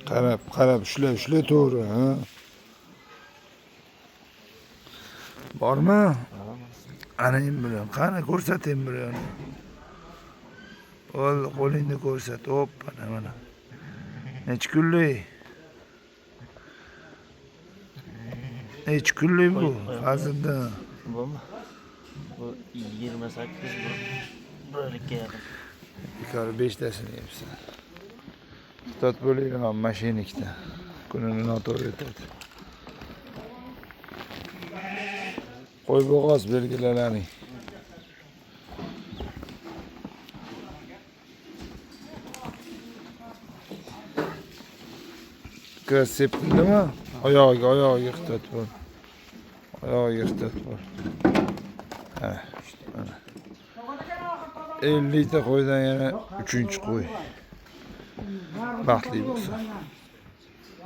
Qarab, qarab, ushla, ushla to'g'ri, ha. Bormi? Ana embrion. Qani ko'rsat embrionni. O'l, qo'lingni ko'rsat. Hop, mana mana. Necha kunlik? Necha kunlik bu? Fazliddin. Bumi? Bu 28 bir oylikka yaqin. Bekor 5 tasini yebsan. Ehtiyot bo'linglar mashinikda. Kunini noto'g'ri o'tadi. Qo'y bo'g'oz belgilalaring. Kras sepildimi? Oyog'iga, oyog'iga ehtiyot bo'l. Oyog'iga ehtiyot bo'l. Ha, mana. 50 ta qo'ydan yana 3-qo'y. Baxtli bo'lsin.